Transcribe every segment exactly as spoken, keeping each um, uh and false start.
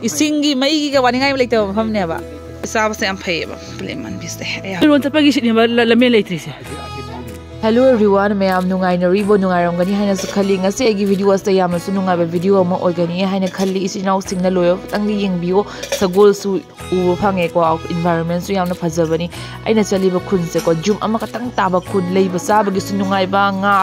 ꯏꯁꯤꯡꯒꯤ ꯃꯩꯒꯤꯒ ꯋꯥꯅꯤꯡꯉꯥꯏ ꯂꯩꯇꯕ ꯃꯐꯝꯅꯦꯕ꯫ ꯆꯥꯕꯁꯦ ꯌꯥꯝ ꯐꯩꯌꯦꯕ ꯄꯂꯦꯝ ꯃꯟꯕꯤꯁꯦ꯫ ꯑꯌꯥ꯫ ꯏꯔꯣꯟ ꯆꯠꯄꯒꯤ ꯁꯤꯠꯅꯦꯕ ꯂ-, ꯂꯝꯕꯦꯟ ꯂꯩꯇ꯭ꯔꯤꯁꯦ꯫ Hello everyone, ꯃꯌꯥꯝ ꯅꯨꯡꯉꯥꯏꯅꯔꯤꯕꯣ? ꯅꯨꯡꯉꯥꯏꯔꯝꯒꯅꯤ ꯍꯥꯏꯅꯁꯨ ꯈꯜꯂꯤ꯫ ꯉꯁꯤ ꯑꯩꯒꯤ ꯚꯤꯗꯤꯑꯣ ꯑꯁꯤꯗ ꯌꯥꯝꯅꯁꯨ ꯅꯨꯡꯉꯥꯏꯕ ꯚꯤꯗꯤꯑꯣ ꯑꯃ ꯑꯣꯏꯒꯅꯤ ꯍꯥꯏꯅ ꯈꯜꯂꯤ꯫ ꯏꯆꯤꯟ ꯏꯅꯥꯎꯁꯤꯡꯅ ꯂꯣꯏꯕ ꯈꯇꯪꯗꯤ ꯌꯦꯡꯕꯤꯌꯣ꯫ ꯁꯒꯣꯜꯁꯨ ꯎꯕ ꯐꯪꯉꯦꯀꯣ, ꯏꯟꯚꯥꯏꯔꯣꯟꯃꯦꯟꯁꯨ ꯌꯥꯝꯅ ꯐꯖꯕꯅꯤ꯫ ꯑꯩꯅ ꯆꯠꯂꯤꯕ ꯈꯨꯟꯁꯦꯀꯣ, ꯌꯨꯝ ꯑꯃꯈꯛꯇꯪ ꯇꯥꯕ ꯈꯨꯟ, ꯂꯩꯕ ꯆꯥꯕꯒꯤꯁꯨ ꯅꯨꯡꯉꯥꯏꯕ, ꯉꯥ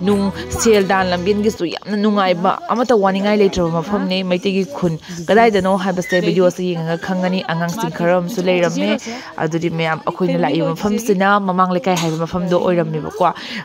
ꯅꯨꯡ, ꯁꯦꯜ ꯗꯥꯟ ꯂꯝꯕꯦꯟꯒꯤꯁꯨ ꯌꯥꯝꯅ ꯅꯨꯡꯉꯥꯏꯕ, ꯑꯃꯠꯇ ꯋꯥꯅꯤꯡꯉꯥꯏ ꯂꯩꯇ꯭ꯔꯕ ꯃꯐꯝꯅꯤ꯫ ꯃꯩꯇꯩꯒꯤ ꯈꯨꯟ ꯀꯗꯥꯏꯗꯅꯣ ꯍꯥꯏꯕꯁꯦ ꯚꯤꯗꯤꯑꯣꯁꯦ ꯌꯦꯡꯉꯒ ꯈꯪꯒꯅꯤ꯫ ꯑꯉꯥꯡꯁꯤꯡ ꯈꯔ ꯑꯃꯁꯨ ꯂꯩꯔꯝꯃꯦ꯫ ꯑꯗꯨꯗꯤ ꯃꯌꯥꯝ, ꯑꯩꯈꯣꯏꯅ ꯂꯥꯛꯏꯕ ꯃꯐꯝꯁꯤꯅ ꯃꯃꯥꯡ ꯂꯩꯀꯥꯏ ꯍꯥꯏꯕ ꯃꯐꯝꯗꯣ ꯑꯣꯏꯔꯝꯃꯦꯕꯀꯣ꯫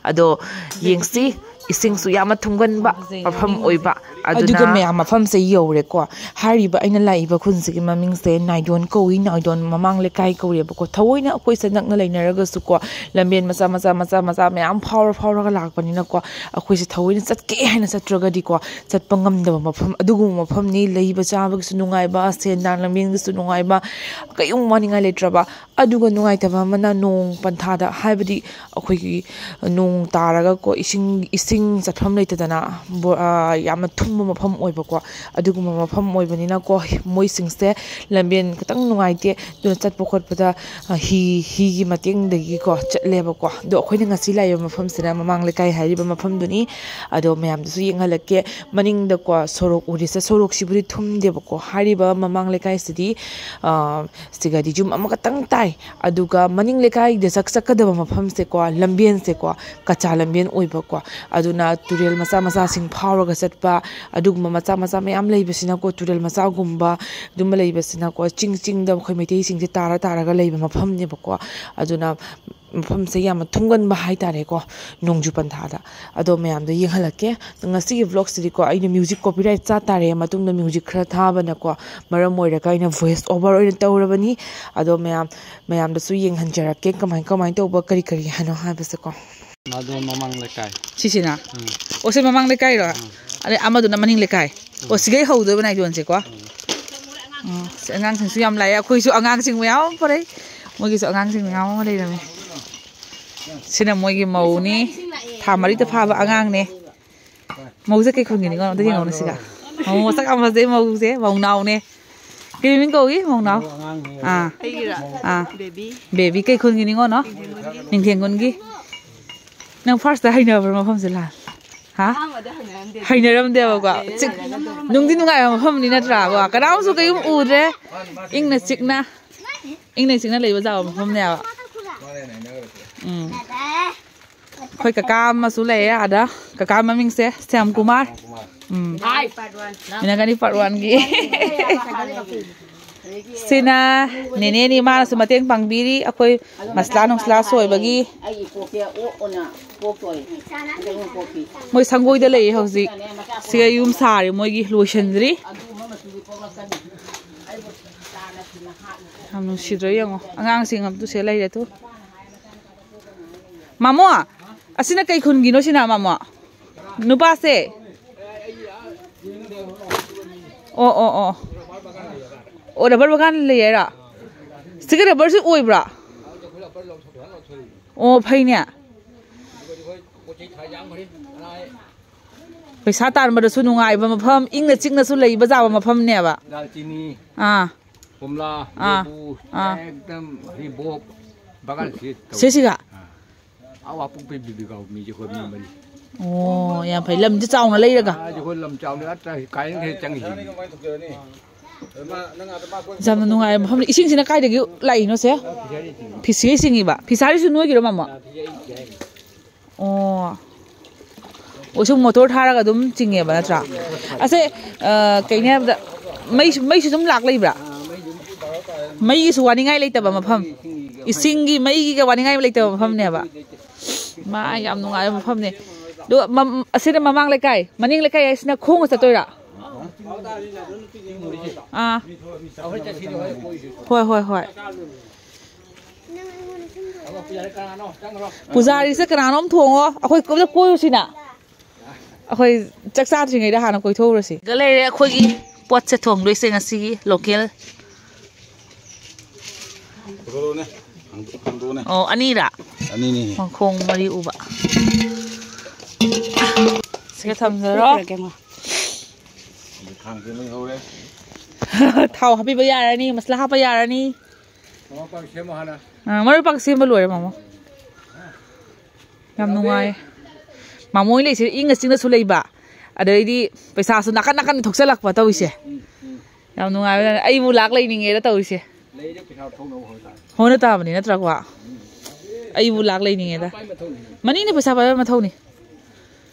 ꯑꯗꯣ ꯌꯦꯡꯁꯤ, ꯏꯁꯤꯡꯁꯨ ꯌꯥꯝꯅ ꯊꯨꯝꯒꯟꯕ ꯃꯐꯝ ꯑꯣꯏꯕ꯫ ꯑꯗꯨꯒ ꯑꯗꯨꯅ ꯃꯌꯥꯝ, ꯃꯐꯝꯁꯦ ꯌꯧꯔꯦꯀꯣ꯫ ꯍꯥꯏꯔꯤꯕ ꯑꯩꯅ ꯂꯥꯛꯏꯕ ꯈꯨꯟꯁꯤꯒꯤ ꯃꯃꯤꯡꯁꯦ ꯅꯥꯏꯗꯣꯟ ꯀꯧꯏ, ꯅꯥꯏꯗꯣꯟ ꯃꯃꯥꯡ ꯂꯩꯀꯥꯏ ꯀꯧꯔꯦꯕꯀꯣ꯫ ꯊꯑꯣꯏꯅ ꯑꯩꯈꯣꯏꯁꯦ ꯅꯛꯅ ꯂꯩꯅꯔꯒꯁꯨꯀꯣ, ꯂꯝꯕꯦꯟ ꯃꯆꯥ ꯃꯆꯥ ꯃꯆꯥ ꯃꯆꯥ ꯃꯌꯥꯝ ꯐꯥꯎꯔ ꯐꯥꯎꯔꯒ ꯂꯥꯛꯄꯅꯤꯅꯀꯣ, ꯑꯩꯈꯣꯏꯁꯦ ꯊꯑꯣꯏꯅ ꯆꯠꯀꯦ ꯍꯥꯏꯅ ꯆꯠꯇ꯭ꯔꯒꯗꯤꯀꯣ, ꯆꯠꯄ ꯉꯝꯗꯕ ꯃꯐꯝ, ꯑꯗꯨꯒꯨꯝꯕ ꯃꯐꯝꯅꯤ꯫ ꯂꯩꯕ ꯆꯥꯕꯒꯤꯁꯨ ꯅꯨꯡꯉꯥꯏꯕ, ꯁꯦꯟ ꯗꯥꯟ ꯂꯝꯕꯦꯟꯒꯤꯁꯨ ꯅꯨꯡꯉꯥꯏꯕ, ꯀꯩꯝ ꯋꯥꯅꯤꯡꯉꯥꯏ ꯂꯩꯇ꯭ꯔꯕ꯫ ꯑꯗꯨꯒ ꯅꯨꯡꯉꯥꯏꯇꯕ ꯑꯃꯅ, ꯅꯣꯡ ꯄꯟꯊꯥꯗ, ꯍꯥꯏꯕꯗꯤ ꯑꯩꯈꯣꯏꯒꯤ ꯅꯣꯡ ꯇꯥꯔꯒꯀꯣ, ꯏꯁꯤꯡ, ꯏꯁꯤꯡ ꯆꯠꯐꯝ ꯂꯩꯇꯗꯅ ꯕꯣ-, ꯑ, ꯌꯥꯝꯅ ꯊꯨꯝꯕ ꯃꯐꯝ ꯑꯣꯏꯕꯀꯣ꯫ ꯑꯗꯨꯒꯨꯝꯕ ꯃꯐꯝ ꯑꯣꯏꯕꯅꯤꯅꯀꯣ, ꯃꯣꯏꯁꯤꯡꯁꯦ ꯂꯝꯕꯦꯟ ꯈꯤꯇꯪ ꯅꯨꯡꯉꯥꯏꯇꯦ꯫ ꯑꯗꯨꯅ ꯆꯠꯄ ꯈꯣꯠꯄꯗ, ꯑ, ꯍꯤ, ꯍꯤꯒꯤ ꯃꯇꯦꯡꯗꯒꯤꯀꯣ ꯆꯠꯂꯦꯕꯀꯣ꯫ ꯑꯗꯣ ꯑꯩꯈꯣꯏꯅ ꯉꯁꯤ ꯂꯥꯛꯏꯕ ꯃꯐꯝꯁꯤꯅ ꯃꯃꯥꯡ ꯂꯩꯀꯥꯏ ꯍꯥꯏꯔꯤꯕ ꯃꯐꯝꯗꯨꯅꯤ꯫ ꯑꯗꯣ ꯃꯌꯥꯝꯗꯁꯨ ꯌꯦꯡꯍꯜꯂꯛꯀꯦ꯫ ꯃꯅꯤꯡꯗꯀꯣ ꯁꯣꯔꯣꯛ ꯎꯔꯤꯁꯦ, ꯁꯣꯔꯣꯛꯁꯤꯕꯨꯗꯤ ꯊꯨꯝꯗꯦꯕꯀꯣ꯫ ꯍꯥꯏꯔꯤꯕ ꯃꯃꯥꯡ ꯂꯩꯀꯥꯏꯁꯤꯗꯤ, ꯑ, ꯁꯤꯒꯗꯤ ꯌꯨꯝ ꯑꯃꯈꯛꯇꯪ ꯇꯥꯏ꯫ ꯑꯗꯨꯒ ꯃꯅꯤꯡ ꯂꯩꯀꯥꯏꯗ ꯆꯠ-, ꯆꯠꯀꯗꯕ ꯃꯐꯝꯁꯦꯀꯣ, ꯂꯝꯕꯦꯟꯁꯦꯀꯣ, ꯀꯆꯥ ꯂꯝꯕꯦꯟ ꯑꯣꯏꯕꯀꯣ꯫ ꯑꯗꯨꯅ ꯇꯨꯔꯦꯜ ꯃꯆꯥ ꯃꯆꯥꯁꯤꯡ ꯐꯥꯎꯔꯒ ꯆꯠꯄ, ꯑꯗꯨꯒꯨꯝꯕ ꯃꯆꯥ ꯃꯆꯥ ꯃꯌꯥꯝ ꯂꯩꯕꯁꯤꯅꯀꯣ, ꯇꯨꯔꯦꯜ ꯃꯆꯥꯒꯨꯝꯕ ꯑꯗꯨꯝꯕ ꯂꯩꯕꯁꯤꯅꯀꯣ, ꯆꯤꯡ ꯆꯤꯡꯗ ꯑꯩꯈꯣꯏ ꯃꯩꯇꯩꯁꯤꯡꯁꯦ ꯇꯥꯔ ꯇꯥꯔꯒ ꯂꯩꯕ ꯃꯐꯝꯅꯦꯕꯀꯣ꯫ ꯑꯗꯨꯅ ꯃꯐꯝꯁꯦ ꯌꯥꯝꯅ ꯊꯨꯝꯒꯟꯕ ꯍꯥꯏꯇꯥꯔꯦꯀꯣ, ꯅꯣꯡꯖꯨ ꯄꯟꯊꯥꯗ꯫ ꯑꯗꯣ ꯃꯌꯥꯝꯗ ꯌꯦꯡꯍꯜꯂꯛꯀꯦ꯫ ꯉꯁꯤꯒꯤ ꯚ꯭ꯂꯣꯒꯁꯤꯗꯤꯀꯣ, ꯑꯩꯅ ꯃ꯭ꯌꯨꯖꯤꯛ ꯀꯣꯄꯤꯔꯥꯏꯠ ꯆꯥ ꯇꯥꯔꯦ, ꯃꯇꯨꯡꯗ ꯃ꯭ꯌꯨꯖꯤꯛ ꯈꯔ ꯊꯥꯕꯅꯀꯣ, ꯃꯔꯝ ꯑꯣꯏꯔꯒ ꯑꯩꯅ ꯚꯣꯏꯁ ꯑꯣꯚꯔ ꯑꯣꯏꯅ ꯇꯧꯔꯕꯅꯤ꯫ ꯑꯗꯣ ꯃꯌꯥꯝ, ꯃꯌꯥꯝꯗꯁꯨ ꯌꯦꯡꯍꯟꯖꯔꯛꯀꯦ, ꯀꯃꯥꯏ, ꯀꯃꯥꯏꯅ ꯇꯧꯕ, ꯀꯔꯤ ꯀꯔꯤ ꯍꯥꯏꯅꯣ ꯍꯥꯏꯕꯁꯦꯀꯣ꯫ ꯃꯥꯗꯣ ꯃꯃꯥꯡ ꯂꯩꯀꯥꯏ꯫ ꯁꯤꯁꯤꯅ? ꯎꯝ꯫ ꯑꯣ, ꯁꯤ ꯃꯃꯥꯡ ꯂꯩꯀꯥꯏꯔꯣ? ꯎꯝ꯫ ꯑꯗꯩ ꯑꯃꯗꯨꯅ ꯃꯅꯤꯡ ꯂꯩꯀꯥꯏ? ꯑꯣ, ꯁꯤꯒꯩ ꯍꯧꯗꯣꯏꯕ ꯅꯥꯏꯗꯣꯟꯁꯦꯀꯣ? ꯎꯝ꯫ ꯎꯝ, ꯁꯤ ꯑꯉꯥꯡꯁꯤꯡꯁꯨ ꯌꯥꯝ ꯂꯥꯛꯑꯦ, ꯑꯩꯈꯣꯏꯁꯨ ꯑꯉꯥꯡꯁꯤꯡ ꯃꯌꯥꯝ ꯑꯃ ꯄꯨꯔꯛꯏ, ꯃꯣꯏꯒꯤꯁꯨ ꯑꯉꯥꯡꯁꯤꯡ ꯃꯌꯥꯝ ꯑꯃ ꯂꯩꯔꯝꯃꯦ꯫ ꯁꯤꯅ ꯃꯣꯏꯒꯤ ꯃꯧꯅꯤ, ꯊꯥ ꯃꯔꯤꯗ ꯐꯥꯕ ꯑꯉꯥꯡꯅꯦ꯫ ꯃꯧꯁꯦ ꯀꯩ ꯈꯨꯟꯒꯤꯅꯤꯉꯣ? ꯑꯝꯇ ꯌꯦꯡꯉꯧꯅꯦ ꯁꯤꯒ꯫ ꯃꯧ ꯃꯁꯛ ꯌꯥꯝ ꯐꯖꯩ, ꯃꯧꯁꯦ, ꯃꯧ ꯅꯥꯎꯅꯦ꯫ ꯀꯩ ꯃꯃꯤꯡ ꯀꯧꯏ, ꯃꯧ ꯅꯥꯎ? ꯑꯥ, ꯑꯥ꯫ ꯕꯦꯕꯤ꯫ ꯕꯦꯕꯤ ꯀꯩ ꯈꯨꯟꯒꯤꯅꯤꯉꯣ, ꯅꯣ? ꯅꯤꯡꯊꯦꯡ ꯈꯨꯟꯒꯤ꯫ ꯅꯪ ꯐꯥꯔꯁꯇ ꯍꯩꯅꯕ꯭ꯔꯣ ꯃꯐꯝꯁꯦ, ꯂꯥꯜ? ꯍꯥ? ꯑꯍꯥꯟꯕꯗ ꯍꯩꯅꯔꯝꯗꯦ꯫ ꯍꯩꯅꯔꯝꯗꯦꯕꯀꯣ꯫ ꯂꯩꯔ ꯆꯤꯛ-, ꯂꯩꯔꯒ ꯑꯗꯨꯝ ꯅꯨꯡꯗꯤ ꯅꯨꯡꯉꯥꯏꯕ ꯃꯐꯝꯅꯤ ꯅꯠꯇ꯭ꯔꯥ? ꯀꯣ, ꯀꯅꯥꯝꯁꯨ ꯀꯩꯝ ꯎꯗ꯭ꯔꯦ꯫ ꯏꯪꯅ ꯆꯤꯛꯅ, ꯏꯪꯅ ꯆꯤꯛꯅ ꯂꯩꯕ ꯌꯥꯕ ꯃꯐꯝꯅꯦꯕ꯫ ꯎꯝ꯫ ꯑꯩꯈꯣꯏ ꯀꯀꯥ ꯑꯃꯁꯨ ꯂꯩꯌꯦ ꯑꯥꯗ꯫ ꯀꯀꯥ ꯃꯃꯤꯡꯁꯦ ꯁ꯭ꯌꯥꯝ ꯀꯨꯃꯥꯔ꯫ ꯎꯝ꯫ ꯃꯤꯅꯒꯅꯤ part one ꯒꯤ꯫ ꯁꯤꯅ ꯅꯦꯅꯦꯅꯤ, ꯃꯥꯅꯁꯨ ꯃꯇꯦꯡ ꯄꯥꯡꯕꯤꯔꯤ ꯑꯩꯈꯣꯏ ꯃꯁꯂꯥ ꯅꯨꯡꯁꯂꯥ ꯁꯣꯏꯕꯒꯤ꯫ ꯑꯩꯒꯤ ꯀꯣꯛꯁꯦ ꯑꯣꯛꯑꯣꯅ ꯄꯣꯛꯇꯣꯔꯦ꯫ ꯍꯟꯗꯛ ꯑꯃꯨꯛ ꯄꯣꯛꯄꯤ꯫ ꯃꯣꯏ ꯁꯪꯒꯣꯏꯗ ꯂꯩꯌꯦ ꯍꯧꯖꯤꯛ꯫ ꯁꯤꯒ ꯌꯨꯝ ꯁꯥꯔꯤ ꯃꯣꯏꯒꯤ, ꯂꯣꯏꯁꯤꯟꯗ꯭ꯔꯤ꯫ ꯑꯗꯨ ꯑꯃ ꯃꯆꯨꯗꯤ ꯄꯣꯛꯂꯛꯀꯅꯤ꯫ ꯑꯩꯕꯨ ꯇꯥꯅ ꯊꯤꯅ ꯍꯥꯠꯂꯨ꯫ ꯌꯥꯝ ꯅꯨꯡꯁꯤꯗ꯭ꯔꯣ ꯌꯦꯡꯉꯣ, ꯑꯉꯥꯡꯁꯤꯡ ꯑꯃ ꯇꯨꯁꯦ ꯂꯩꯔꯦ ꯇꯨ꯫ ꯃꯥꯃꯣ, ꯑꯁꯤꯅ ꯀꯩ ꯈꯨꯟꯒꯤꯅꯣ ꯁꯤꯅ, ꯃꯥꯃꯣ? ꯅꯨꯄꯥꯁꯦ? ꯑꯣ, ꯑꯣ, ꯑꯣ꯫ ꯑꯣ, ꯔꯕꯔ ꯕꯒꯥꯟ ꯂꯩ ꯍꯥꯏꯔꯣ? ꯁꯤꯒ ꯔꯕꯔꯁꯤ ꯑꯣꯏꯕ꯭ꯔꯥ? ꯑꯣ, ꯐꯩꯅꯦ꯫ ꯄꯩꯁꯥ ꯇꯥꯟꯕꯗꯁꯨ ꯅꯨꯡꯉꯥꯏꯕ ꯃꯐꯝ, ꯏꯪꯅ ꯆꯤꯛꯅꯁꯨ ꯂꯩꯕ ꯌꯥꯕ ꯃꯐꯝꯅꯦꯕ꯫ ꯗꯥꯜꯆꯤꯅꯤ, ꯑꯥ꯫ ꯀꯣꯝꯂꯥ, ꯑꯥ, ꯂꯦꯕꯨ, ꯑꯥ꯫ ꯑꯦꯛꯗꯝ ꯍꯩꯕꯣꯞ ꯕꯒꯥꯟꯁꯤ ꯇꯧ-, ꯁꯤꯁꯤꯒ? ꯑꯥ꯫ ꯑꯋꯥ ꯄꯨꯡ ꯄꯤ ꯕꯤꯕꯤ ꯀꯥꯎ ꯃꯤꯁꯦ ꯑꯩꯈꯣꯏ ꯃꯤ ꯃꯔꯤ꯫ ꯑꯣ, ꯌꯥꯝ ꯐꯩ꯫ ꯂꯝꯗꯤ ꯆꯥꯎꯅ ꯂꯩꯔꯒ? ꯑꯥ, ꯑꯩꯈꯣꯏ ꯂꯝ ꯆꯥꯎꯅ ꯅꯠꯇ꯭ꯔ ꯀꯥꯏꯅ ꯍꯦꯛ ꯆꯪꯉꯤꯁꯤꯅꯤ꯫ ꯌꯥꯝꯅ ꯅꯨꯡꯉꯥꯏꯕ ꯃꯐꯝꯅꯤ꯫ ꯏꯁꯤꯡꯁꯤꯅ ꯀꯥꯏꯗꯒꯤ ꯂꯥꯛꯏꯅꯣ, ꯁꯦ? ꯐꯤꯁꯥꯔꯤ ꯆꯤꯡꯉꯤ꯫ ꯐꯤꯁꯥꯔꯤꯁꯨ ꯅꯣꯏꯒꯤꯔꯣ, ꯃꯥꯃꯣ? ꯑꯥ, ꯐꯤꯁꯥꯔꯤ ꯆꯤꯡꯉꯤ ꯍꯥꯏꯅꯤ꯫ ꯑꯣ꯫ ꯑꯣ, ꯁꯨꯝ ꯃꯣꯇꯣꯔ ꯊꯥꯔꯒ ꯑꯗꯨꯝ ꯆꯤꯡꯉꯦꯕ ꯅꯠꯇ꯭ꯔꯥ? ꯑꯁꯦ, ꯑ, ꯀꯩꯅꯤ ꯍꯥꯏꯕꯗ, ꯃꯩꯁꯨ, ꯃꯩꯁꯨ ꯑꯗꯨꯝ ꯂꯥꯛ ꯂꯩꯕ꯭ꯔꯥ? ꯃꯩꯒꯤꯁꯨ ꯋꯥꯅꯤꯡꯉꯥꯏ ꯂꯩꯇꯕ ꯃꯐꯝ, ꯏꯁꯤꯡꯒꯤꯒ ꯃꯩꯒꯤꯒ ꯋꯥꯅꯤꯡꯉꯥꯏ ꯂꯩꯇꯕ ꯃꯐꯝꯅꯦꯕ꯫ ꯃꯥ, ꯌꯥꯝ ꯅꯨꯡꯉꯥꯏꯕ ꯃꯐꯝꯅꯦ꯫ ꯑꯗꯣ ꯃꯝ-, ꯑꯁꯤꯅ ꯃꯃꯥꯡ ꯂꯩꯀꯥꯏ, ꯃꯅꯤꯡ ꯂꯩꯀꯥꯏ ꯍꯥꯏꯁꯤꯅ ꯈꯣꯡꯅ ꯆꯠꯇꯣꯏꯔꯥ? ꯑꯥ꯫ ꯍꯣꯏ, ꯍꯣꯏ, ꯍꯣꯏ꯫ ꯄꯨꯖꯥꯔꯤꯁꯦ ꯀꯅꯥꯅꯣꯝ ꯊꯣꯡꯉꯣ, ꯑꯩꯈꯣꯏ ꯀꯣꯏꯕ ꯀꯣꯏꯔꯨꯁꯤꯅ꯫ ꯑꯩꯈꯣꯏ ꯆꯥꯛ ꯆꯥꯗ꯭ꯔꯤꯉꯩꯗ ꯍꯥꯟꯅ ꯀꯣꯏꯊꯣꯛꯎꯔꯁꯤ꯫ ꯁꯤꯗ ꯂꯩꯔꯦ ꯑꯩꯈꯣꯏꯒꯤ ꯄꯣꯠꯁꯦ ꯊꯣꯡꯗꯣꯏꯁꯦ ꯉꯁꯤꯒꯤ local꯫ ꯍꯥꯡꯗꯣꯛꯑꯣꯅꯦ, ꯍꯥꯡꯗꯣꯛ-, ꯍꯥꯡꯗꯣꯛꯑꯣꯅꯦ꯫ ꯑꯣ, ꯑꯅꯤꯔꯥ? ꯑꯅꯤꯅꯤ꯫ ꯃꯈꯣꯡ ꯃꯔꯤ ꯎꯕ꯫ ꯁꯤꯒ ꯊꯝꯖꯔꯣ꯫ ꯂꯧꯊꯣꯛꯈ꯭ꯔꯒꯦ ꯑꯃ꯫ ꯊꯥꯡꯁꯦ ꯃꯩ ꯍꯧꯔꯦ꯫ ꯊꯥꯎ ꯍꯥꯞꯄꯤꯕ ꯌꯥꯔꯅꯤ, ꯃꯁꯂꯥ ꯍꯥꯞꯄ ꯌꯥꯔꯅꯤ꯫ ꯃꯔꯣꯏ ꯃꯄꯥꯡ ꯁꯦꯝꯕ ꯂꯣꯏꯔꯦ, ꯃꯥꯃꯣ꯫ ꯌꯥꯝ ꯅꯨꯡꯉꯥꯏ꯫ ꯃꯥꯃꯣ ꯍꯣꯏ ꯂꯩꯁꯦ ꯏꯪꯅ ꯆꯤꯛꯅꯁꯨ ꯂꯩꯕ, ꯑꯗꯩꯗꯤ ꯄꯩꯁꯥꯁꯨ ꯅꯥꯀꯟ ꯅꯥꯀꯟ ꯊꯣꯛꯆꯜꯂꯛꯄ ꯇꯧꯔꯤꯁꯦ꯫ ꯌꯥꯝ ꯅꯨꯡꯉꯥꯏꯕ, ꯑꯩꯕꯨ ꯂꯥꯛ ꯂꯩꯅꯤꯡꯉꯦꯗ ꯇꯧꯔꯤꯁꯦ꯫ ꯍꯣꯠꯅ ꯇꯥꯕꯅꯤ ꯅꯠꯇ꯭ꯔꯥꯀꯣ? ꯑꯩꯕꯨ ꯂꯥꯛ ꯂꯩꯅꯤꯡꯉꯦꯗ꯫ ꯃꯅꯤꯅ ꯄꯩꯁꯥ ꯄꯥꯏꯕ ꯃꯊꯧꯅꯤ꯫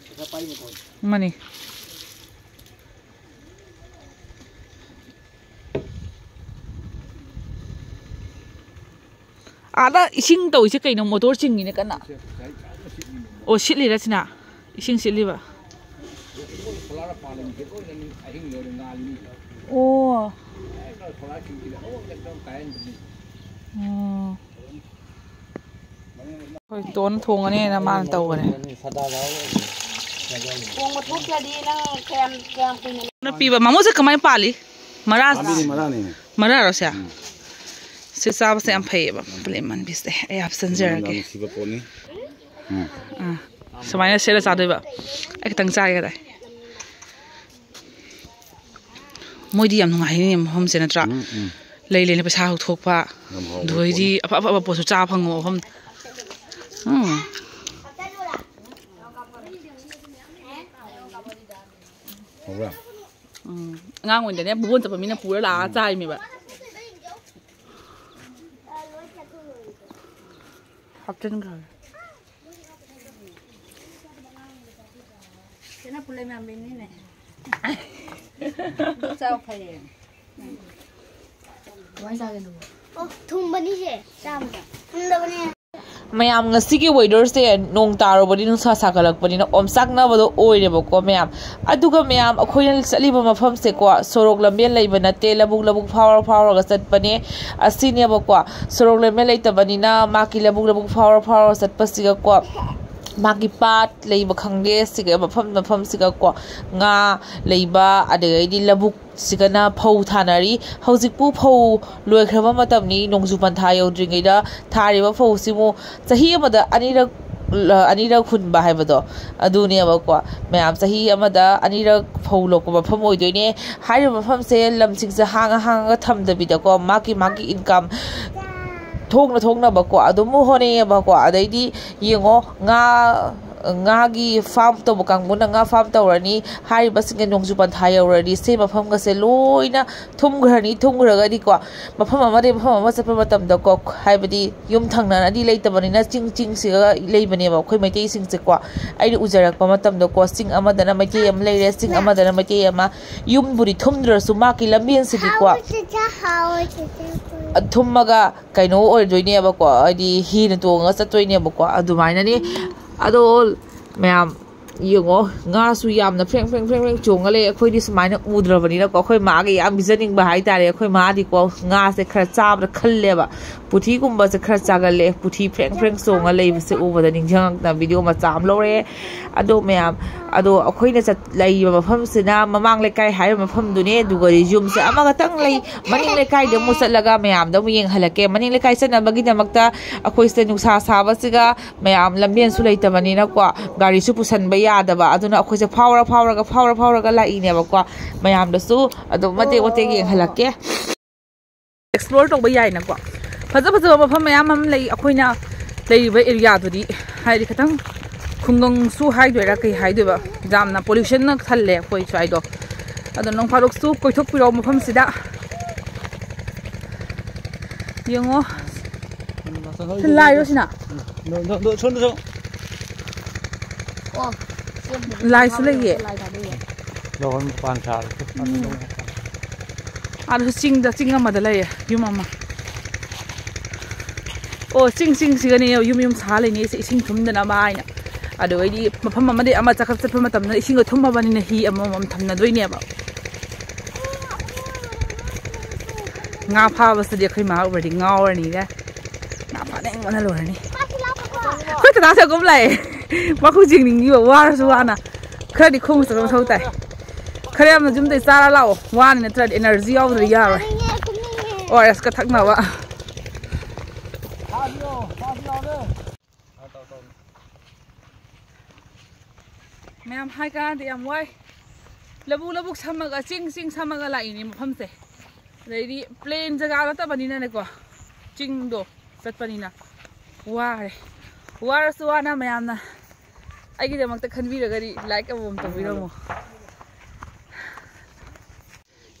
ꯃꯥꯅꯤ꯫ ꯑꯥꯗ ꯏꯁꯤꯡ ꯇꯧꯔꯤꯁꯦ ꯀꯩꯅꯣ? ꯃꯣꯇꯣꯔ ꯆꯤꯡꯉꯤꯅꯦ ꯀꯟꯅ꯫ ꯑꯣ, ꯁꯤꯠꯂꯤꯔ ꯁꯤꯅ? ꯏꯁꯤꯡ ꯁꯤꯠꯂꯤꯕ꯫ ꯑꯣ꯫ ꯑꯣ꯫ ꯑꯩꯈꯣꯏ ꯇꯣꯟ ꯊꯣꯡꯉꯅꯦꯅ ꯃꯥꯅ ꯇꯧꯕꯅꯦ꯫ ꯊꯣꯡꯕ ꯊꯣꯛꯇ꯭ꯔꯗꯤ ꯅꯪ ꯀꯌꯥꯝ, ꯀꯌꯥꯝ ꯀꯨꯏꯅ ꯅ ꯄꯤꯕ? ꯃꯃꯨꯁꯦ ꯀꯃꯥꯏꯅ ꯄꯥꯜꯂꯤ? ꯃꯔꯥ-, ꯄꯥꯝꯕꯤꯗꯤ ꯃꯔꯥꯅꯤꯅꯦ꯫ ꯃꯔꯥꯔꯣ ꯁꯦ? ꯎꯝ꯫ ꯁꯤ ꯆꯥꯕꯁꯦ ꯌꯥꯝ ꯐꯩꯌꯦꯕ꯫ ꯄꯨꯂꯦꯝ ꯃꯟꯕꯤꯁꯦ ꯑꯩ ꯍꯥꯞꯆꯤꯟꯖꯔꯒꯦ꯫ ꯌꯥꯝ ꯅꯨꯡꯁꯤꯕ ꯄꯣꯠꯅꯤ꯫ ꯎꯝ꯫ ꯑꯥ, ꯁꯨꯃꯥꯏꯅ ꯁꯦꯠꯂ ꯆꯥꯗꯣꯏꯕ꯫ ꯑꯩ ꯈꯤꯇꯪ ꯆꯥꯒꯦ ꯀꯗꯥꯏ꯫ ꯃꯣꯏꯗꯤ ꯌꯥꯝ ꯅꯨꯡꯉꯥꯏꯅꯦ ꯃꯐꯝꯁꯦ ꯅꯠꯇ꯭ꯔꯥ? ꯎꯝ, ꯎꯝ꯫ ꯂꯩ ꯂꯩꯅ ꯄꯩꯁꯥ ꯍꯧꯊꯣꯛꯄ꯫ ꯌꯥꯝ ꯍꯥꯎꯕ ꯑꯗꯨꯗꯩꯗꯤ ꯄꯣꯠꯅꯤ꯫ ꯑꯐ ꯑꯐꯕ ꯄꯣꯠꯁꯨ ꯆꯥ ꯐꯪꯕ ꯃꯐꯝ꯫ ꯎꯝ꯫ ꯍꯧꯕ꯭ꯔꯥ? ꯎꯝ꯫ ꯑꯉꯥꯡ ꯑꯣꯏꯅꯗꯅꯦ ꯕꯨꯕꯣꯟ ꯆꯠꯄ ꯃꯤꯅ ꯄꯨꯔ ꯂꯥꯛꯑ ꯆꯥꯏꯃꯦꯕ꯫ ꯍꯥꯞꯆꯤꯟꯈ꯭ꯔꯒꯦ꯫ ꯁꯤꯅ ꯄꯨꯂꯩ ꯃꯥꯟꯕꯤꯅꯤꯅꯦ꯫ ꯆꯥꯎ ꯐꯩꯌꯦ꯫ ꯀꯃꯥꯏꯅ ꯆꯥꯒꯦ ꯅꯪꯕꯨ? ꯑꯣ, ꯊꯨꯝꯕꯅꯤꯁꯦ ꯆꯥꯕꯗ꯫ ꯊꯨꯝꯗꯕꯅꯦ꯫ ꯃꯌꯥꯝ, ꯉꯁꯤꯒꯤ ꯋꯦꯗꯔꯁꯦ ꯅꯣꯡ ꯇꯥꯔꯨꯕꯅꯤ, ꯅꯨꯡꯁꯥ ꯁꯥꯒꯠꯂꯛꯄꯅꯤꯅ ꯑꯣꯝꯆꯥꯛꯅꯕꯗꯣ ꯑꯣꯏꯔꯦꯕꯀꯣ ꯃꯌꯥꯝ꯫ ꯑꯗꯨꯒ ꯃꯌꯥꯝ, ꯑꯩꯈꯣꯏꯅ ꯆꯠꯂꯤꯕ ꯃꯐꯝꯁꯦꯀꯣ, ꯁꯣꯔꯣꯛ ꯂꯝꯕꯦꯜ ꯂꯩꯕ ꯅꯠꯇꯦ, ꯂꯧꯕꯨꯛ ꯂꯧꯕꯨꯛ ꯐꯥꯎꯔ ꯐꯥꯎꯔꯒ ꯆꯠꯄꯅꯦ꯫ ꯑꯁꯤꯅꯦꯕꯀꯣ, ꯁꯣꯔꯣꯛ ꯂꯝꯕꯦꯜ ꯂꯩꯇꯕꯅꯤꯅ ꯃꯥꯒꯤ ꯂꯧꯕꯨꯛ ꯂꯧꯕꯨꯛ ꯐꯥꯎꯔ ꯐꯥꯎꯔ ꯆꯠꯄꯁꯤꯒꯀꯣ, ꯃꯥꯒꯤ ꯄꯥꯠ ꯂꯩꯕ ꯈꯪꯗꯦ, ꯁꯤꯒ ꯃꯐꯝ ꯃꯐꯝꯁꯤꯒꯀꯣ, ꯉꯥ ꯂꯩꯕ, ꯑꯗꯒꯤꯗꯤ ꯂꯧꯕꯨꯛꯁꯤꯒꯅ ꯐꯧ ꯊꯥꯅꯔꯤ꯫ ꯍꯧꯖꯤꯛꯄꯨ ꯐꯧ ꯂꯣꯏꯈ꯭ꯔꯕ ꯃꯇꯝꯅꯤ, ꯅꯣꯡꯖꯨ ꯄꯟꯊꯥ ꯌꯧꯗ꯭ꯔꯤꯉꯩꯗ ꯊꯥꯔꯤꯕ ꯐꯧꯁꯤꯕꯨ ꯆꯍꯤ ꯑꯃꯗ ꯑꯅꯤꯔꯛ ꯑꯅꯤꯔꯛ ꯍꯨꯟꯕ ꯍꯥꯏꯕꯗꯣ ꯑꯗꯨꯅꯦꯕꯀꯣ꯫ ꯃꯌꯥꯝ, ꯆꯍꯤ ꯑꯃꯗ ꯑꯅꯤꯔꯛ ꯐꯧ ꯂꯣꯛꯄ ꯃꯐꯝ ꯑꯣꯏꯗꯣꯏꯅꯦ꯫ ꯍꯥꯏꯔꯤꯕ ꯃꯐꯝꯁꯦ ꯂꯝꯁꯤꯡꯁꯦ ꯍꯥꯡꯉ ꯍꯥꯡꯉꯒ ꯊꯝꯗꯕꯤꯗꯀꯣ, ꯃꯥꯒꯤ ꯃꯥꯒꯤ ꯏꯟꯀꯝ ꯊꯣꯛꯅ ꯊꯣꯛꯅꯕꯀꯣ ꯑꯗꯨꯝ ꯍꯣꯠꯅꯩꯌꯦꯕꯀꯣ꯫ ꯑꯗꯩꯗꯤ ꯌꯦꯡꯉꯣ, ꯉꯥ ꯉꯥꯒꯤ ꯐꯥꯔꯝ ꯇꯧꯕ ꯀꯥꯡꯕꯨꯅ ꯉꯥ ꯐꯥꯔꯝ ꯇꯧꯔꯅꯤ꯫ ꯍꯥꯏꯔꯤꯕꯁꯤꯡꯁꯦ ꯅꯣꯡꯖꯨ ꯄꯟꯊꯥ ꯌꯧꯔꯗꯤ ꯁꯤ ꯃꯐꯝꯒꯁꯦ ꯂꯣꯏꯅ ꯊꯨꯝꯈ꯭ꯔꯅꯤ꯫ ꯊꯨꯝꯈ꯭ꯔꯒꯗꯤꯀꯣ, ꯃꯐꯝ ꯑꯃꯗꯒꯤ ꯃꯐꯝ ꯑꯃ ꯆꯠꯄ ꯃꯇꯝꯗꯀꯣ, ꯍꯥꯏꯕꯗꯤ ꯌꯨꯝ ꯊꯪꯅꯅꯗꯤ ꯂꯩꯇꯕꯅꯤꯅ ꯆꯤꯡ ꯆꯤꯡꯁꯤꯒ ꯂꯩꯕꯅꯦꯕ ꯑꯩꯈꯣꯏ ꯃꯩꯇꯩꯁꯤꯡꯁꯦꯀꯣ꯫ ꯑꯩꯅ ꯎꯖꯔꯛꯄ ꯃꯇꯝꯗꯀꯣ, ꯆꯤꯡ ꯑꯃꯗꯅ ꯃꯩꯇꯩ ꯑꯃ ꯂꯩꯔꯦ, ꯆꯤꯡ ꯑꯃꯗꯅ ꯃꯩꯇꯩ ꯑꯃ꯫ ꯌꯨꯝꯕꯨꯗꯤ ꯊꯨꯝꯗ꯭ꯔꯁꯨ ꯃꯥꯒꯤ ꯂꯝꯕꯦꯟꯁꯤꯗꯤꯀꯣ ꯊꯨꯝꯃꯒ ꯀꯩꯅꯣ ꯑꯣꯏꯗꯣꯏꯅꯦꯕꯀꯣ, ꯍꯥꯏꯗꯤ ꯍꯤꯅ ꯇꯣꯡꯉꯒ ꯆꯠꯇꯣꯏꯅꯦꯕꯀꯣ꯫ ꯑꯗꯨꯃꯥꯏꯅꯅꯤ꯫ ꯑꯗꯣ ꯃꯌꯥꯝ, ꯌꯦꯡꯉꯣ, ꯉꯥꯁꯨ ꯌꯥꯝꯅ ꯐ꯭ꯔꯦꯡ ꯐ꯭ꯔꯦꯡ ꯐ꯭ꯔꯦꯡ ꯐ꯭ꯔꯦꯡ ꯆꯣꯡꯉ ꯂꯩ꯫ ꯑꯩꯈꯣꯏꯗꯤ ꯁꯨꯃꯥꯏꯅ ꯎꯗ꯭ꯔꯕꯅꯤꯅꯀꯣ, ꯑꯩꯈꯣꯏ ꯃꯥꯒ ꯌꯥꯝ ꯄꯤꯖꯅꯤꯡꯕ ꯍꯥꯏꯇꯥꯔꯦ꯫ ꯑꯩꯈꯣꯏ ꯃꯥꯗꯤꯀꯣ, ꯉꯥꯁꯦ ꯈꯔ ꯆꯥꯕꯗ ꯈꯜꯂꯦꯕ꯫ ꯄꯨꯊꯤꯒꯨꯝꯕꯁꯦ ꯈꯔ ꯆꯥꯒꯜꯂꯦ꯫ ꯄꯨꯊꯤ ꯐ꯭ꯔꯦꯡ ꯐ꯭ꯔꯦꯡ ꯆꯣꯡꯉ ꯂꯩꯕꯁꯦ ꯎꯕꯗ ꯅꯤꯡꯁꯤꯡꯉꯛꯇꯅ ꯚꯤꯗꯤꯑꯣ ꯃꯆꯥ ꯑꯃ ꯂꯧꯔꯦ꯫ ꯑꯗꯣ ꯃꯌꯥꯝ, ꯑꯗꯣ ꯑꯩꯈꯣꯏꯅ ꯆꯠ-, ꯂꯩꯔꯤꯕ ꯃꯐꯝꯁꯤꯅ ꯃꯃꯥꯡ ꯂꯩꯀꯥꯏ ꯍꯥꯏꯔꯤꯕ ꯃꯐꯝꯗꯨꯅꯦ꯫ ꯑꯗꯨꯒ ꯌꯨꯝꯁꯦ ꯑꯃꯈꯛꯇꯪ ꯂꯩ꯫ ꯃꯅꯤꯡ ꯂꯩꯀꯥꯏꯗ ꯑꯃꯨꯛ ꯆꯠꯂꯒ ꯃꯌꯥꯝꯗ ꯑꯃꯨꯛ ꯌꯦꯡꯍꯜꯂꯛꯀꯦ꯫ ꯃꯅꯤꯡ ꯂꯩꯀꯥꯏ ꯆꯠꯅꯕꯒꯤꯗꯃꯛꯇ ꯑꯩꯈꯣꯏꯁꯦ ꯅꯨꯡꯁꯥ ꯁꯥꯕꯁꯤꯒ ꯃꯌꯥꯝ ꯂꯝꯕꯦꯟꯁꯨ ꯂꯩꯇꯕꯅꯤꯅꯀꯣ, ꯒꯥꯔꯤꯁꯨ ꯄꯨꯁꯟꯕ ꯌꯥꯗꯕ꯫ ꯑꯗꯨꯅ ꯑꯩꯈꯣꯏꯁꯦ ꯐꯥꯎꯔ ꯐꯥꯎꯔꯒ, ꯐꯥꯎꯔ ꯐꯥꯎꯔꯒ ꯂꯥꯛꯏꯅꯦꯕꯀꯣ꯫ ꯃꯌꯥꯝꯗꯁꯨ ꯑꯗꯨꯝ ꯃꯇꯦꯛ ꯃꯇꯦꯛ ꯌꯦꯡꯍꯜꯂꯛꯀꯦ꯫ ꯑꯦꯛꯁꯄ꯭ꯂꯣꯔ ꯇꯧꯕ ꯌꯥꯏꯅꯀꯣ꯫ ꯐꯖ ꯐꯖꯕ ꯃꯐꯝ ꯃꯌꯥꯝ ꯑꯃ ꯂꯩ꯫ ꯑꯩꯈꯣꯏꯅ ꯂꯩꯔꯤꯕ ꯑꯦꯔꯤꯌꯥꯗꯨꯗꯤ ꯍꯥꯏꯗꯤ ꯈꯤꯇꯪ ꯈꯨꯡꯒꯪꯁꯨ ꯍꯥꯏꯗꯣꯏꯔꯥ ꯀꯩ ꯍꯥꯏꯗꯣꯏꯕ, ꯌꯥꯝꯅ ꯄꯣꯂꯨꯁꯟꯅ ꯊꯜꯂꯦ ꯑꯩꯈꯣꯏ ꯁ꯭ꯋꯥꯏꯗꯣ꯫ ꯑꯗꯣ ꯅꯣꯡ ꯐꯥꯗꯣꯛꯁꯨ ꯀꯣꯏꯊꯣꯛꯄꯤꯔꯛꯑꯣ ꯃꯐꯝꯁꯤꯗ꯫ ꯌꯦꯡꯉꯣ꯫ ꯂꯥꯏꯔꯣ ꯁꯤꯅ? ꯂꯥꯏꯁꯨ ꯂꯩꯌꯦ꯫ ꯂꯧꯍꯣꯟ ꯃꯄꯥꯟ ꯁꯥꯔꯁꯨ꯫ ꯑꯗꯨꯁꯨ ꯆꯤꯡꯗ, ꯆꯤꯡ ꯑꯃꯗ ꯂꯩꯌꯦ ꯌꯨꯝ ꯑꯃ꯫ ꯑꯣ, ꯆꯤꯡ, ꯆꯤꯡꯁꯤꯒꯅꯦ ꯌꯨꯝ ꯌꯨꯝ ꯁꯥ ꯂꯩꯅꯩꯁꯦ, ꯏꯁꯤꯡ ꯊꯨꯝꯗꯅꯕ ꯍꯥꯏꯅ꯫ ꯑꯗꯨꯗꯩꯗꯤ ꯃꯐꯝ ꯑꯃꯗꯒꯤ ꯑꯃ ꯆꯠꯈꯠ-, ꯆꯠꯄ ꯃꯇꯝꯗ ꯏꯁꯤꯡꯗꯣ ꯊꯨꯝꯃꯕꯅꯤꯅ ꯍꯤ ꯑꯃꯃꯝ ꯊꯝꯅꯗꯣꯏꯅꯦꯕ꯫ ꯉꯥ ꯐꯥꯕꯁꯤꯗꯤ ꯑꯩꯈꯣꯏ ꯃꯥ ꯎꯔꯗꯤ ꯉꯥꯎꯔꯅꯤꯅꯦ꯫ ꯉꯥ ꯐꯥꯅꯤꯡꯕꯅ ꯂꯣꯏꯔꯅꯤ꯫ ꯑꯩꯈꯣꯏ ꯗꯗꯥꯁꯦ ꯑꯒꯨꯝ ꯂꯥꯛꯑꯦ꯫ ꯃꯈꯨ ꯆꯤꯡꯅꯤꯡꯉꯤꯕ, ꯋꯥꯔꯁꯨ ꯋꯥꯅ꯫ ꯈꯔꯗꯤ ꯈꯣꯡ ꯆꯠꯄ ꯃꯊꯧ ꯇꯥꯏ꯫ ꯈꯔ ꯌꯥꯝꯅ ꯌꯨꯝꯗꯩ ꯆꯥꯔ ꯂꯥꯛꯑꯣ꯫ ꯋꯥꯅꯤ ꯅꯠꯇ꯭ꯔꯗꯤ ꯑꯦꯅꯔꯖꯤ ꯌꯥꯎꯗ꯭ꯔꯗꯤ ꯌꯥꯔꯣꯏ꯫ ꯑꯣ ꯑꯥꯔ ꯑꯦꯁꯀ ꯊꯛꯅꯕ꯫ ꯃꯌꯥꯝ ꯍꯥꯏ ꯀꯥꯟꯗ ꯌꯥꯝ ꯋꯥꯏ꯫ ꯂꯧꯕꯨꯛ ꯂꯧꯕꯨꯛ ꯁꯝꯃꯒ, ꯆꯤꯡ ꯆꯤꯡ ꯁꯝꯃꯒ ꯂꯥꯛꯏꯅꯦ ꯃꯐꯝꯁꯦ꯫ ꯑꯗꯩꯗꯤ ꯄ꯭ꯂꯦꯟ ꯖꯒꯥ ꯅꯠꯇꯕꯅꯤꯅꯅꯦꯀꯣ, ꯆꯤꯡꯗꯣ ꯆꯠꯄꯅꯤꯅ ꯋꯥꯔꯦ꯫ ꯋꯥꯔꯁꯨ ꯋꯥꯅ ꯃꯌꯥꯝꯅ ꯑꯩꯒꯤꯗꯃꯛꯇ ꯈꯟꯕꯤꯔꯒꯗꯤ ꯂꯥꯏꯛ ꯑꯃꯃꯝ ꯇꯧꯕꯤꯔꯝꯃꯣ꯫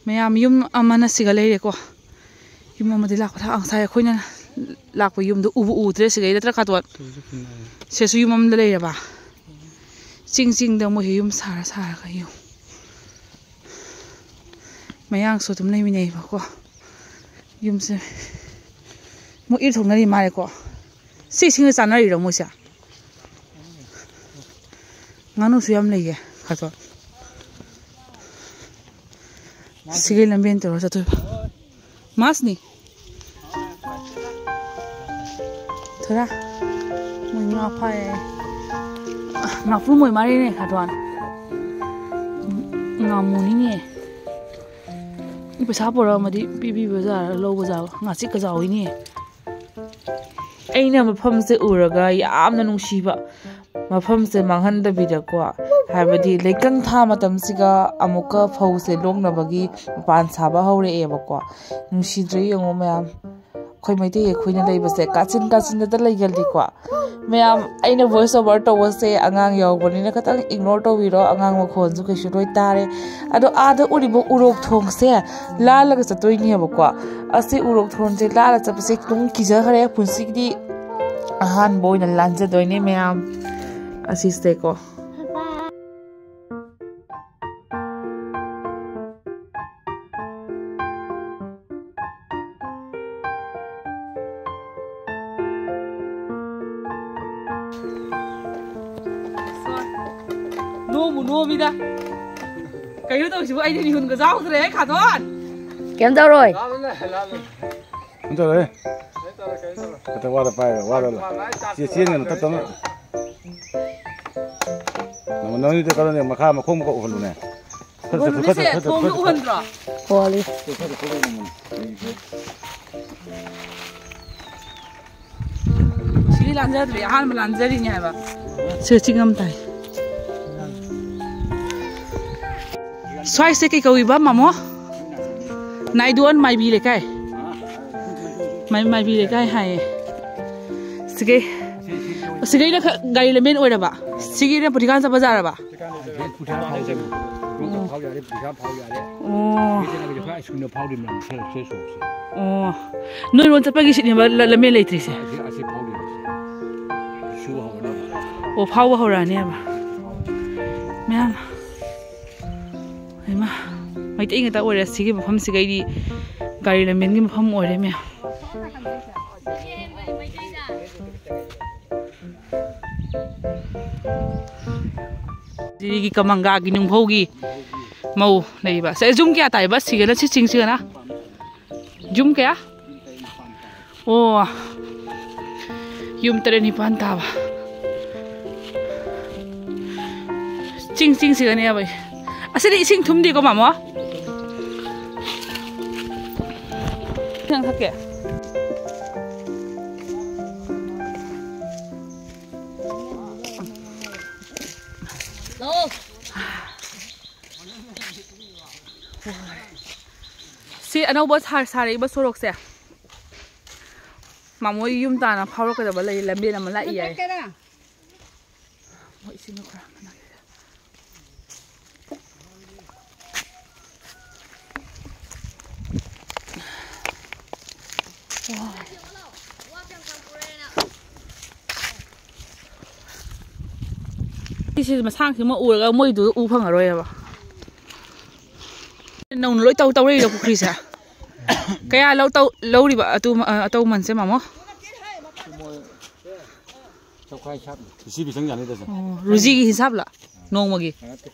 ꯃꯌꯥꯝ, ꯌꯨꯝ ꯑꯃꯅ ꯁꯤꯒ ꯂꯩꯔꯦꯀꯣ꯫ ꯌꯨꯝ ꯑꯃꯗꯤ ꯂꯥꯛꯄꯗ ꯉꯁꯥꯏ ꯑꯩꯈꯣꯏꯅ ꯂꯥꯛꯄ ꯌꯨꯝꯗꯣ ꯎꯕꯨ ꯎꯗ꯭ꯔꯦ ꯁꯤꯒꯩ, ꯅꯠꯇ꯭ꯔꯥ ꯀꯥꯇꯣꯟ? ꯁꯤꯁꯨ ꯌꯨꯝ ꯑꯃꯗ ꯂꯩꯔꯕ? ꯆꯤꯡ ꯆꯤꯡꯗ ꯃꯣꯏꯁꯨ ꯌꯨꯝ ꯁꯥꯔ ꯁꯥꯔꯒ ꯌꯨꯝ꯫ ꯃꯌꯥꯡꯁꯨ ꯑꯗꯨꯝ ꯂꯩꯃꯤꯟꯅꯩꯕꯀꯣ꯫ ꯌꯨꯝꯁꯦ ꯃꯣꯏ ꯏꯔꯨ ꯊꯣꯛꯅꯔꯤ ꯃꯥꯜꯂꯦꯀꯣ꯫ ꯁꯤ ꯏꯁꯤꯡꯒ ꯆꯥꯟꯅꯔꯤꯔꯣ ꯃꯣꯏꯁꯦ? ꯉꯥꯅꯨꯁꯨ ꯌꯥꯝ ꯂꯩꯌꯦ ꯀꯥꯇꯣꯟ꯫ ꯁꯤꯒꯤ ꯂꯝꯕꯦꯟ ꯇꯧꯔ ꯆꯠꯇꯣꯏꯕ꯫ ꯃꯥꯁꯅꯤ꯫ ꯊꯣꯔꯥ꯫ ꯃꯣꯏ ꯉꯥ ꯐꯥꯏꯌꯦ꯫ ꯑ, ꯉꯥꯄ꯭ꯔꯨꯝ ꯑꯣꯏ ꯃꯥꯜꯂꯦꯅꯦ ꯀꯥꯇꯣꯟ꯫ ꯉꯥꯃꯨꯅꯤꯅꯦ꯫ ꯄꯩꯁꯥ ꯄꯨꯔꯛꯑꯝꯃꯗꯤ ꯄꯤꯕꯤꯕ ꯌꯥꯔ ꯂꯧꯕ ꯌꯥꯕ꯫ ꯉꯥꯆꯤꯛꯀ ꯆꯥꯎꯋꯤꯅꯦ꯫ ꯑꯩꯅ ꯃꯐꯝꯁꯦ ꯎꯔꯒ ꯌꯥꯝꯅ ꯅꯨꯡꯁꯤꯕ, ꯃꯐꯝꯁꯦ ꯃꯥꯡꯍꯟꯗꯕꯤꯗꯀꯣ, ꯍꯥꯏꯕꯗꯤ ꯂꯩꯀꯪ ꯊꯥ ꯃꯇꯝꯁꯤꯒ ꯑꯃꯨꯛꯀ ꯐꯧꯁꯦ ꯂꯣꯛꯅꯕꯒꯤ ꯃꯄꯥꯟ ꯁꯥꯕ ꯍꯧꯔꯛꯑꯦꯕꯀꯣ꯫ ꯅꯨꯡꯁꯤꯗ꯭ꯔꯦ ꯌꯦꯡꯉꯣ ꯃꯌꯥꯝ, ꯑꯩꯈꯣꯏ ꯃꯩꯇꯩ ꯑꯩꯈꯣꯏꯅ ꯂꯩꯕꯁꯦ ꯀꯥꯆꯤꯟ ꯀꯥꯆꯤꯟꯗꯇ ꯂꯩꯒꯜꯂꯤꯀꯣ꯫ ꯃꯌꯥꯝ, ꯑꯩꯅ voice over ꯇꯧꯕꯁꯦ ꯑꯉꯥꯡ ꯌꯥꯎꯕꯅꯤꯅ ꯈꯤꯇꯪ ignore ꯇꯧꯕꯤꯔꯣ꯫ ꯑꯉꯥꯡ ꯃꯈꯣꯟꯁꯨ ꯀꯩꯁꯨ ꯂꯣꯏ ꯇꯥꯔꯦ꯫ ꯑꯗꯣ ꯑꯥꯗ ꯎꯔꯤꯕ ꯎꯔꯣꯛ ꯊꯣꯡꯁꯦ ꯂꯥꯜꯂꯒ ꯆꯠꯇꯣꯏꯅꯦꯕꯀꯣ꯫ ꯑꯁꯤ ꯎꯔꯣꯛ ꯊꯣꯡꯁꯦ ꯂꯥꯜꯂ ꯆꯠꯄꯁꯦ ꯈꯤꯇꯪ ꯀꯤꯖꯈ꯭ꯔꯦ꯫ ꯄꯨꯟꯁꯤꯒꯤꯗꯤ ꯑꯍꯥꯟꯕ ꯑꯣꯏꯅ ꯂꯥꯟꯖꯗꯣꯏꯅꯦ ꯃꯌꯥꯝ꯫ ꯑꯁꯤꯁꯦꯀꯣ꯫ ꯅꯣꯡꯕꯨ ꯅꯣꯝꯃꯤꯗ꯫ ꯀꯩꯅꯣ ꯇꯧꯔꯤꯁꯤꯕꯨ? ꯑꯩꯗꯤ ꯃꯤꯍꯨꯟꯒ ꯌꯥꯎꯗ꯭ꯔꯦ, ꯈꯥꯗꯣꯟ꯫ ꯀꯩꯝ ꯇꯧꯔꯣꯏ꯫ ꯀꯩꯝ ꯇꯧꯔꯣꯏ꯫ ꯈꯛꯇ ꯋꯥꯗ ꯄꯥꯏꯔꯣ, ꯋꯥꯗ ꯂꯥꯛ꯫ ꯆꯦ-, ꯆꯦꯟꯒꯅꯨ, ꯇꯞ ꯇꯞꯅ꯫ ꯅꯪ-, ꯅꯪꯒꯤꯗꯣ ꯀꯩꯅꯣꯅꯦ, ꯃꯈꯥ ꯃꯈꯣꯡ ꯑꯃꯨꯛꯀ ꯎꯍꯜꯂꯨꯅꯦ꯫ ꯈꯔ ꯆꯠꯊꯣꯛ, ꯈꯔ ꯆꯠꯊꯣꯛ, ꯈꯔ ꯆꯠꯊꯣꯛ, ꯈꯔ ꯆꯠꯊꯣꯛ꯫ ꯎꯍꯟꯗ꯭ꯔꯣ? ꯎꯍꯜꯂꯤ꯫ ꯁꯤꯗꯤ ꯂꯥꯟꯖꯗ꯭ꯔꯤ, ꯑꯍꯥꯟꯕ ꯂꯥꯟꯖꯔꯤꯅꯦ ꯍꯥꯏꯕ꯫ ꯁꯤ ꯆꯤꯡ ꯑꯃ ꯇꯥꯏ꯫ ꯁ꯭ꯋꯥꯏꯁꯦ ꯀꯩ ꯀꯧꯏꯕ, ꯃꯥꯃꯣ? ꯅꯥꯏꯗꯣꯟ ꯃꯥꯏꯕꯤ ꯂꯩꯀꯥꯏ꯫ ꯃꯥꯏ-, ꯃꯥꯏꯕꯤ ꯂꯩꯀꯥꯏ ꯍꯥꯏꯌꯦ꯫ ꯁꯤꯒꯩ, ꯁꯤꯒꯩꯅ ꯈ-, ꯒꯥꯔꯤ ꯂꯝꯕꯦꯟ ꯑꯣꯏꯔꯕ? ꯁꯤꯒꯤꯅ ꯄꯨꯊꯤꯀꯥꯟ ꯆꯠꯄ ꯕꯖꯥꯔꯕ? ꯄꯨꯊꯤꯀꯥꯟ ꯐꯥꯎ ꯌꯥꯔꯦ, ꯄꯨꯊꯤꯀꯥꯟ ꯐꯥꯎ ꯌꯥꯔꯦ꯫ ꯑꯣ꯫ ꯁꯤꯗꯅ ꯈ꯭ꯋꯥꯏ ꯁ꯭ꯀꯨꯜꯗ ꯐꯥꯎꯔꯤꯕꯅꯦ, ꯁꯦ, ꯁꯦ ꯁꯣꯛꯁꯦ꯫ ꯑꯣ꯫ ꯅꯣꯏꯔꯣꯝ ꯆꯠꯄꯒꯤ ꯁꯤꯠꯅꯦꯕ ꯂ-, ꯂꯝꯕꯦꯟ ꯂꯩꯇ꯭ꯔꯤꯁꯦ? ꯑꯁꯤ, ꯑꯁꯤ ꯐꯥꯎꯔꯤꯕꯅꯦ꯫ ꯁꯨ ꯍꯧꯔꯅꯤ꯫ ꯑꯣ, ꯐꯥꯎꯕ ꯍꯧꯔꯛꯑꯅꯦꯕ꯫ ꯃꯌꯥꯝ꯫ ꯍꯩꯃꯥ, ꯃꯩꯇꯩ ꯉꯥꯛꯇ ꯑꯣꯏꯔꯦ ꯁꯤꯒꯤ ꯃꯐꯝꯁꯤꯒꯩꯗꯤ꯫ ꯒꯥꯔꯤ ꯂꯝꯕꯦꯟꯒꯤ ꯃꯐꯝ ꯑꯣꯏꯔꯦ ꯃꯌꯥꯝ꯫ ꯁꯤꯒꯤ ꯀꯃꯪꯒꯥꯒꯤ ꯅꯨꯡꯐꯧꯒꯤ ꯃꯧ ꯂꯩꯕ꯫ ꯁꯦ, ꯌꯨꯝ ꯀꯌꯥ ꯇꯥꯏꯕ? ꯁꯤꯒꯅ, ꯁꯤ ꯆꯤꯡꯁꯤꯒꯅ? ꯌꯨꯝ ꯀꯌꯥ? ꯑꯣ, ꯌꯨꯝ ꯇꯔꯦꯠ ꯅꯤꯄꯥꯟ ꯇꯥꯕ꯫ ꯆꯤꯡ, ꯆꯤꯡꯁꯤꯒꯅꯦꯕ꯫ ꯑꯁꯤꯗꯤ ꯏꯁꯤꯡ ꯊꯨꯝꯗꯦꯀꯣ, ꯃꯥꯃꯣ? ꯏꯁꯤꯡ ꯊꯛꯀꯦ꯫ ꯁꯤ ꯑꯅꯧꯕ ꯁꯥ-, ꯁꯥꯔꯛꯏꯕ ꯁꯣꯔꯣꯛꯁꯦ꯫ ꯃꯥꯃꯣ ꯌꯨꯝ ꯇꯥꯟꯅ ꯐꯥꯎꯔꯛꯀꯗꯕ ꯂꯩ, ꯂꯝꯕꯦꯟ ꯑꯃ ꯂꯥꯛꯏ ꯍꯥꯏ꯫ ꯃꯣꯏ ꯏꯁꯤꯡꯗꯣ ꯈꯔ ꯍꯥꯞꯅꯒꯦ꯫ ꯋꯥ꯫ ꯁꯤꯁꯤ ꯃꯁꯥꯡꯁꯤꯃ ꯎꯔꯒ ꯃꯣꯏꯗꯨ ꯎ ꯐꯪꯉꯔꯣꯏꯕ꯫ ꯅꯧꯅ ꯂꯣꯏ ꯇꯧ ꯇꯧꯔꯛꯏꯔꯣ ꯄꯨꯈ꯭ꯔꯤꯁꯦ? ꯀꯌꯥ ꯂꯧ ꯇꯧ ꯂꯧꯔꯤꯕ ꯑꯇꯨ-, ꯑ, ꯑꯇꯧꯃꯟꯁꯦ, ꯃꯥꯃꯣ? ꯃꯣꯏ ꯆꯧꯈꯥꯏ ꯁꯥꯞꯅꯤ꯫ ꯏꯁꯤꯕꯤ ꯆꯪ ꯌꯥꯅꯤꯗ ꯁꯦ꯫ ꯑꯣ, ꯔꯨꯖꯤꯒꯤ ꯍꯤꯁꯥꯞꯂ? ꯅꯣꯡꯃꯒꯤ? ꯅꯠꯇꯦ,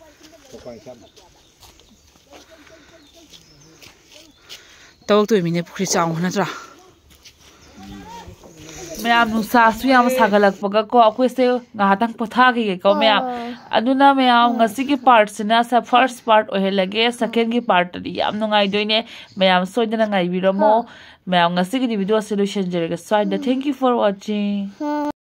ꯆꯧꯈꯥꯏ ꯁꯥꯞꯅꯤ꯫ ꯇꯧꯔꯛꯇꯣꯏ ꯃꯤꯅꯦ, ꯄꯨꯈ꯭ꯔꯤ ꯆꯥꯎꯕ ꯅꯠꯇ꯭ꯔꯥ? ꯃꯌꯥꯝ, ꯅꯨꯡꯁꯥꯁꯨ ꯌꯥꯝ ꯁꯥꯒꯠꯂꯛꯄꯒꯀꯣ, ꯑꯩꯈꯣꯏꯁꯦ ꯉꯥꯏꯍꯥꯛꯇꯪ ꯄꯣꯊꯥꯈꯤꯒꯦꯀꯣ ꯃꯌꯥꯝ꯫ ꯑꯗꯨꯅ ꯃꯌꯥꯝ, ꯉꯁꯤꯒꯤ ꯄꯥꯔꯠꯁꯤꯅ ꯁ-, ꯐꯥꯔꯁ ꯄꯥꯔꯠ ꯑꯣꯏꯍꯜꯂꯒꯦ꯫ ꯁꯦꯀꯦꯟꯒꯤ ꯄꯥꯔꯠꯇꯗꯤ ꯌꯥꯝ ꯅꯨꯡꯉꯥꯏꯗꯣꯏꯅꯦ꯫ ꯃꯌꯥꯝ ꯁꯣꯏꯗꯅ ꯉꯥꯏꯕꯤꯔꯝꯃꯣ꯫ ꯃꯌꯥꯝ, ꯉꯁꯤꯒꯤꯗꯤ ꯚꯤꯗꯤꯑꯣꯁꯦ ꯂꯣꯏꯁꯤꯟꯖꯔꯒꯦ ꯁ꯭ꯋꯥꯏꯗ꯫ Thank you for watching꯫